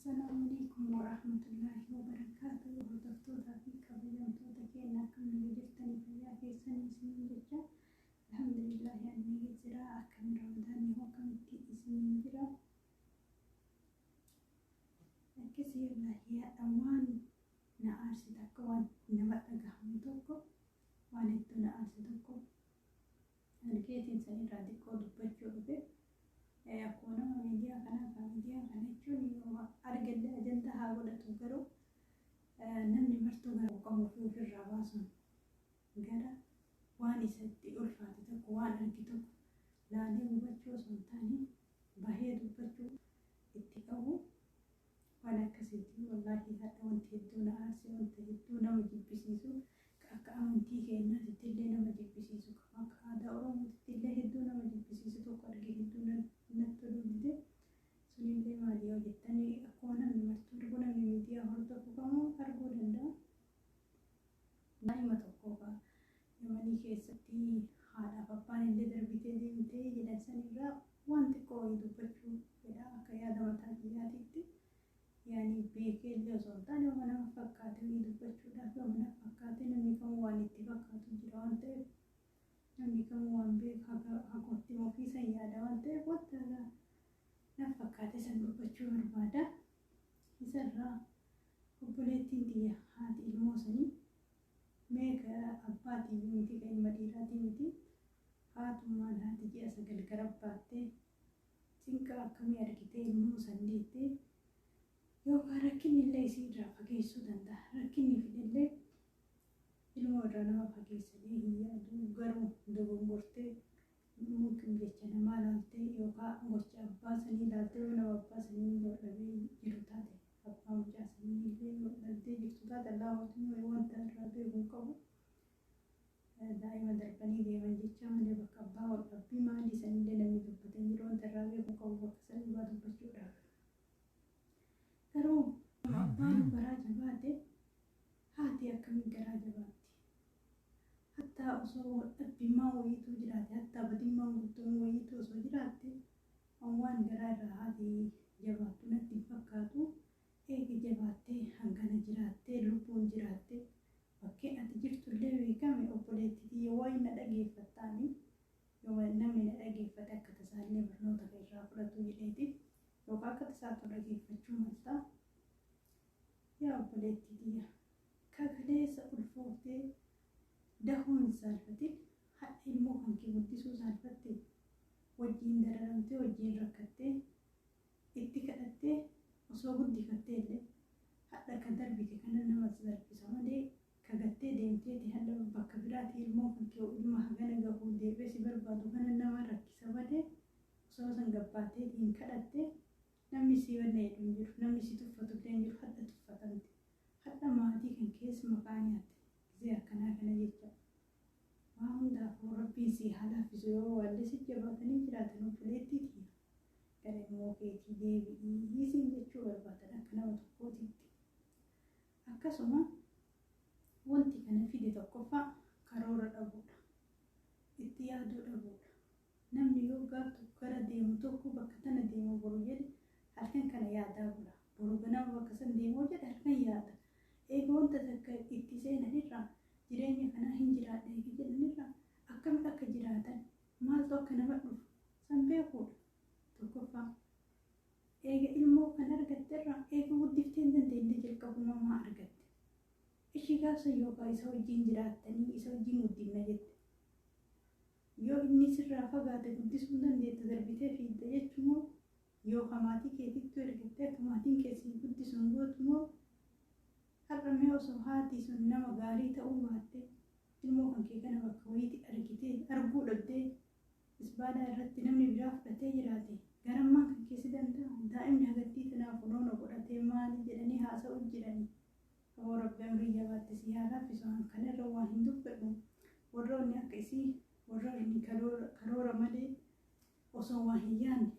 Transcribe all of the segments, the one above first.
Assalaamu alaikum warahmatullaahi wabarakaatu. Hordoftootaa fi kabajamtoota keenya, akkam naga jirtanii? Fayyaa keessanii isiniin jecha. Alhamdulillaahi, ani jira. Akkam Ramadaanni hoo, akkamitti isiniin jira? Akkasii wallaahi, yaadha waan na aarse takka, waan nama dhagahamu tokko, waan hedduu na aarse tokko argeetiin sanirraa xiqqoo dubbachuu dhufe. Akkuma nama miidiyaa kanaa kan miidiyaa kana jechuun yoo argallee ajandaa haa godhatu, garuu namni martuu gara qabu fi ofirraa baasuun gara waan isatti ulfaate tokko, waan arge tokko laalee hubachuu osoo hin taane bahee dubbachuu itti qabu waan akkasiiti. Wallaahi, hadha wanti hedduu na aarse, wanta hedduu nama jibbisiisu, akka amantii keenyaatti illee nama jibbisiisu, akka aadaa Oromootti illee hedduu nama jibbisiisu tokko arge, hedduu natti toluu dide. Sunillee maali yoo jettanii, akkuma namni martuu argu, namni miidiyaa hordofu kamuu arguu danda'a. Daa'ima tokko Yamanii keessatti haadhaaf abbaan illee darbitee deemtee jedhan sanirraa waan xiqqoo wayii dubbachuu fedha, akka yaada mataa kiyyaatitti. Yaani beekee illee osoo hin taane, waan nama fakkaate wayii dubbachuudhaaf, yoo nama fakkaate, namni kamuu waan itti fakkaatu jira waan ta'eef, namni kamuu waan beeku hagotti ofiisan yaada waan ta'eef, wanta na fakkaate san dubbachuu barbaada. Isarraa obboleettiin tiyya, haati ilmoo sanii, meeqa abbaatii miti, ka ilma dhiiraatii miti, haatummaan haati ji'a 9 gara baattee cinqa akkamii argitee ilmoo san deettee, yookaan rakkinni illee isii irraa fageessuu danda'a. Rakkinni fidillee ilmoo irraa nama fageessanii hin yaadu, garuu dogongortee mumkin jecha namaa laaltee yookaan gocha abbaa sanii laaltee, yoo nama abbaa sanii yoo dhabee jiru taate, abbaa mucaa sanii illee yoo dhabdee jirtu taate, Allaahumma wanta irraa beekuu qabu. Daa'ima darbanii deeman jecha malee bakka abbaa wal dhabbii maalii sanillee namni dubbatee jiru, wanta irraa beekuu qabu bakka san dhugaa dubbachuudhaaf. Garuu abbaan garaa jabaate, haati akkamiin garaa jabaatti? Hattaa osoo dhabbiimmaan wayiituu jiraate, hattaa badimmaan guddoon wayiituu osoo jiraatte, waan garaa irraa haati jabaattu natti hin fakkaatu. Eegi jabaattee hangana jiraattee, lubbuun jiraattee, bakkeen ati jirtullee beekame, obboleettii tiyya, waa'ee na dhageeffattaani, yoo namni na dhageeffate akka tasaallee barnoota irraa fudhatu jedheeti, yookaan akka tasaatu dhageeffachuu malta. Yaa obboleettii tiyya, kakaleessa ulfooftee dahuu hin saalfatin, hadha ilmoo kan kee guddisuu saalfatte, wajjiin dararamtee, wajjiin rakkattee, itti kadhattee osoo guddifattee illee, hadha ka darbite kana nama salphisa malee, kagattee deemteeti hadha bakka biraati ilmoo kan kee, ilma hagana gahuu deebee si barbaadu kana nama rakkisa malee, osoo san gabbaateetiin kadhatte namni si wanna jedhu hin jiru, namni si tuffatu illee hin jiru. Hadha tuffatamte, hadha maatii kan keessa maqaa nyaatte gisee akkanaa kana jecha. Waa hundaafuu Rabbiin si haa laaffisu. Yoo waallee si jabaatanii jiraatan, obboleettii tiyya, gara ilmoo keetii deebi'ii siin jechuu barbaadan akka nama tokkootitti. Akkasuma wanti kana fide tokkoffaa karoora dhabuudha. Itti yaaduu dhabuudha. Namni yoo gaaf tokko gara deemu tokko, bakka tana deemu boru jedhe, halkan kana yaadaa bula. Boru ganama bakka san deemuu jedhe, halkan yaada. Eega wanta takka itti seenanirraa, jireenya kanaa hin jiraadha eega jedhanirraa, akkamitti akka jiraatan, maaltu akka nama dhufu san beekuudha. Tokkoffaa eega ilmoo kan argatterraa, eega guddiftee hin dandeenye jalqabuma maa argatte? Ishii gaafsa yookaan isa wajjin jiraattanii, isa wajjin guddifna jette. Yoo inni sirraa fagaate guddisuu hin dandeettu, darbitee fiigda jechuun, yookaan maatii keetitti ergattee akka maatiin keessi guddisuun gootu moo? Har'a mee osoo haati sun nama gaarii ta'uu baatte, ilmoo kan kee kana bakka wayiitti argitee, arguu dhabdee, isbaadaa irratti namni biraa fudhatee jiraate, garammaan kan keessi danda'a? Daa'imni hagattii tanaaf onoona godhatee maali jedhanii haasa'u jiranii. Aboo, Rabbi amrii jabaatte si haa laaffisu. Kanarra waa hin dubbadhu. Warroonni akka isii, warroonni karoora malee osoo waa hin yaadne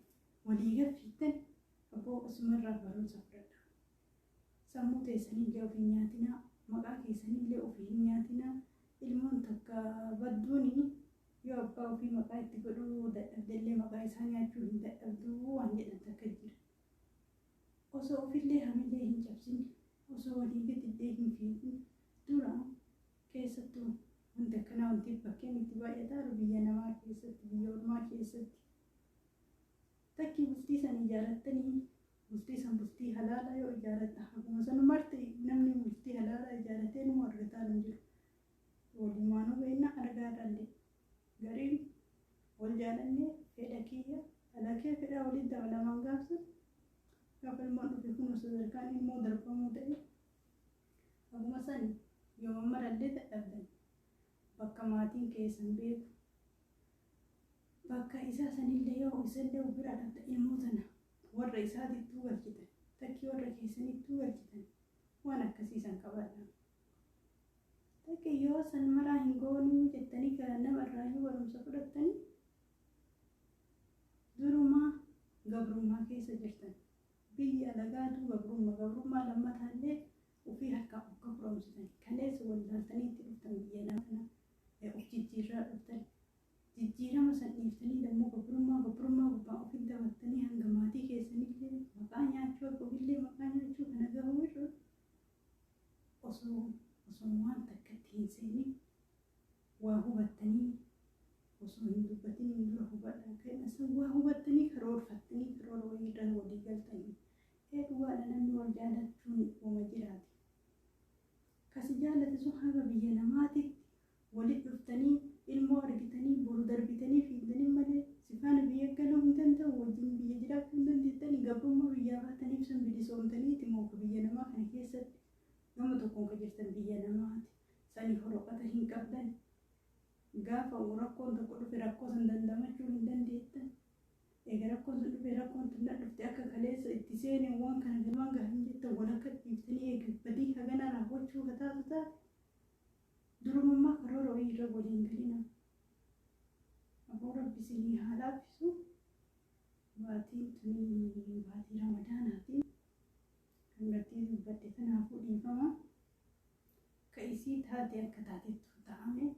walii gaffiittan, abboo asumarraa barumsa fudhadha. Sammuu teessanillee of hin nyaatinaa, maqaa keessanillee of hin nyaatinaa. Ilmoon takka badduuni yoo abbaa ofii maqaa itti godhuu dadhabdellee, maqaa isaa nyaachuu hin dadhabduu waan jedhan takka jira. Osoo ofillee Osoo walii gadi illee hin fiigin dura, keessattuu wanti akkanaa wanti bakkeen itti baay'ataa biyya namaa keessatti, biyya ormaa keessatti. Takki bultii san ijaarattanii, bultii san bultii halaalaa yoo ijaaratta, akkuma san marti namni bultii halaalaa ijaaratee numa argataa hin jiru. Walumaanuu beekna, argaa dhalle. Gariin wal jaalannee, fedha kiyya alakee fedhaa walitti dabalamaan gaafsan, gaafa ilmoon dhufe kun sadarkaan ilmoo darbamuu ta'e. Akkuma san yoo marallee dadhabdan, bakka maatiin keessan beeku, bakka isaa sanillee yoo isallee of biraa dhabda, ilmoo tana warra isaatittuu galchitan, takkii warra keessanittuu galchitan, waan akkasii san qabadha. Takki yoo san maraa hin goonuu jettanii kan nama irraayyuu barumsa fudhattanii, durumaa gabrummaa keessa jirtan. Biyyi alagaatu gabrummaa, gabrummaa lammataallee ofii harkaa of gabroomsitan. Kaleessa wallaaltanii itti dhuftan, biyya nama kana of jijjiirraa dhuftan. Jijjiirama san dhiiftanii dammoo gabrummaa, gabrummaa gubbaa ofitti dabaltanii, hanga maatii keessanillee maqaa nyaachuu, akka ofillee maqaa nyaachuu kana gahuu irra, osoo waan takkatti hin seenin waa hubattanii, osoo hin dubbatin dura hubadhaa kan san waa hubattanii, karoorfattanii, karoora wayiirra walii galtanii. Ee, dhugaadha, namni wal jaalachuun uuma jiraati. Kasi jaalate sun haga biyya namaatitti walitti dhuftanii ilmoo argitanii boru darbitanii fiigdanii malee si faana biyya galuu hin danda'u, wajjin biyya jiraachuu hin dandeettanii. Gabrummaa biyyaa baataniif san bilisoomtaniiti moo biyya namaa kana keessatti gama tokkoon ka jirtan biyya namaati sanii horoqata hin qabdan. Gaafa rakkoon tokko dhufe rakkoo san dandamachuu hin dandeettan. Egaa rakkoon sun dhufe, rakkoon tun dhufte, akka kaleessa itti seene waan kana galmaan gahan jettan, walakka dhiiftanii eega badii hagana raawwachuu ka taatu taate, durumummaa karoora wayii irra waliin galina. Aboo, Rabbi isinii haa laaffisu. Baatiin tuni baatii Ramadaanaati. Kan gartee dubbadhe kanaafuu dhiifama. Ka isii taate akka taatettu ta'ame.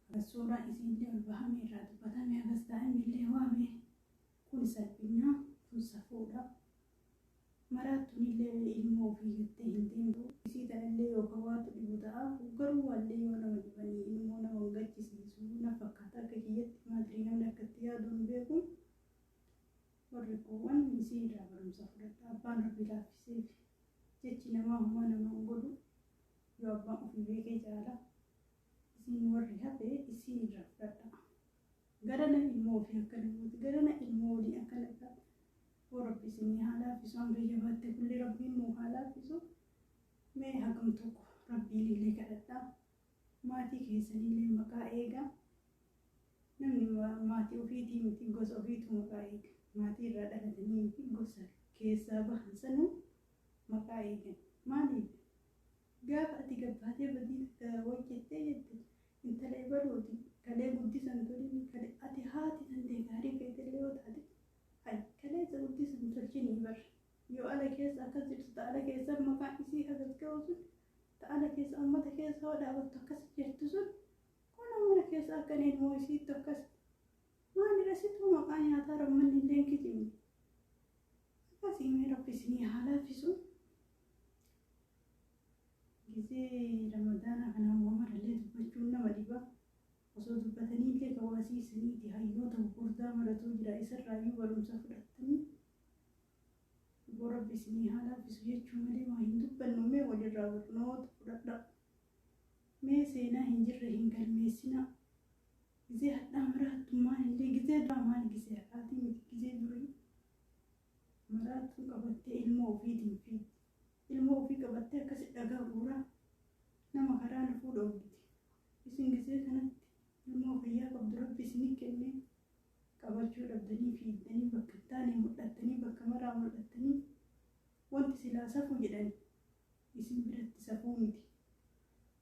Hagas suuraan isiillee ol bahame, irraa dubbatame, hagas daa'imni illee waame. Kun salphinaa, kun safuudha. Maraattuun illee ilmoo ofii jettee hin deemtu. Isii tanallee yookaan waatu dhibu ta'a. Garuu waallee yoo nama dhibanii ilmoo nama hin gachisiisu na fakkaata akka kiyyatti. Maatirii namni akkatti yaadu hin beeku. Warri kuuwwan isii irraa barumsa fudhadha. Abbaan Rabbi laaffiseef, jechi namaa homaa nama hin godhu. Yoo abbaan ofii beekee caala. Isin warri hafe isiin irraa fudhadha. Garana ilmoo ofii akka namooti, garana ilmoo waliin akkana ta'a. Oo, Rabbi isinii haa laaffisu. Hanga jabaatte kulli Rabbiin nuu haa laaffisu. Mee hagam tokko Rabbiin illee kadhadhaa. Maatii keessanillee maqaa eegaa. Namni maatii ofiitii miti, gosa ofiitu maqaa eega. Maatii irraa dhalatanii miti, gosa keessaa bahan sanuu maqaa eegan. Maaliif? Gaafa ati gabbaatee badii takka hojjettee jette, intala ebaluuti kalee guddisan tolini, kalee ati haati tantee gaarii feetellee yoo taate, hay kaleessa guddisan tolchinii bar. Yoo ala keessa akkas jirtu, ta ala keessa maqaan isii hagas ga'u sun, ta ala keessa uummata keessa hoo dhaabattu akkas jirtu sun, kun mana keessa akkan ilmoo isiittu akkas maalidha? Situu maqaa nyaataa, rammanni illee kijibni akkasii. Mee Rabbi isinii haa laaffisu. Gisee Ramadaana kana uumamarallee dubbachuun nama dhiba. Osoo dubbatanii illee kan waasiisaniiti hayyoota gurguddaa maratuu jira, isarraayyuu barumsa fudhattanii. Obbo, Rabbi isinii haa laaffisu jechuu malee waa hin dubbannu. Mee walirraa barnoota fudhadha. Mee seenaa hin jirre hin galmeessinaa. Gisee hadhaa maraattummaan illee, gisee duraa maal, gisee har'aatii miti, gisee durii maraattuun qabattee ilmoo ofiitiin fiigdi. Ilmoo ofii qabattee akkasi dhagaa guuraa nama karaa nafuu dhoorgiti. Isin gisee kanatti ilmoo fayyaa qabdu Rabbi isinii kennee qabachuu dhabdanii, fiigdanii bakka hin taane mul'attanii, bakka maraa mul'attanii, wanti silaa safuu jedhan isin biratti safuu miti.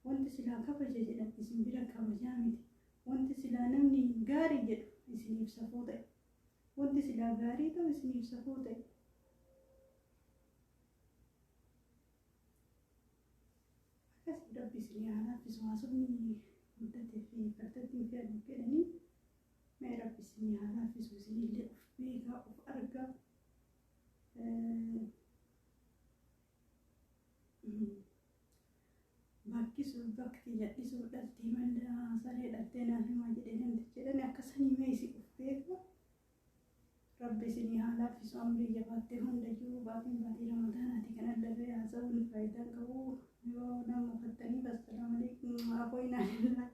Wanti silaa kabaja jedhan isin bira kabajaa miti. Wanti silaa namni gaarii jedhu isiniif safuu ta'e. Wanti silaa gaarii ta'u isiniif safuu ta'e. Akkasii, Rabbi isinii haa laaffisu. Haasofni guddatee fi fardatti hin fe'an jedhanii. Mee Rabbi isinii haa laaffisu. Isinillee of beekaa, of argaa. Akkasii. Rabbi isinii haa laaffisu. Haasofni guddatee fi fardatti hin fe'an jedhanii. Mee Rabbi isinii haa laaffisu. Isinillee of beekaa, of argaa. Bakki sun bakki jal'isuu dhaltii manda saree dhaltee naaf himaa jedhee namtichi jedhani akka sanii mee isin of beeka. Rabbi isinii haa laaffisu amrii jabaattee hundayyuu baatiin baatii ramadaanaati kan allarree haasa'uun faayidaan qabu yoo nama uffattaniif. Assalaamu alaikum afooyinaa.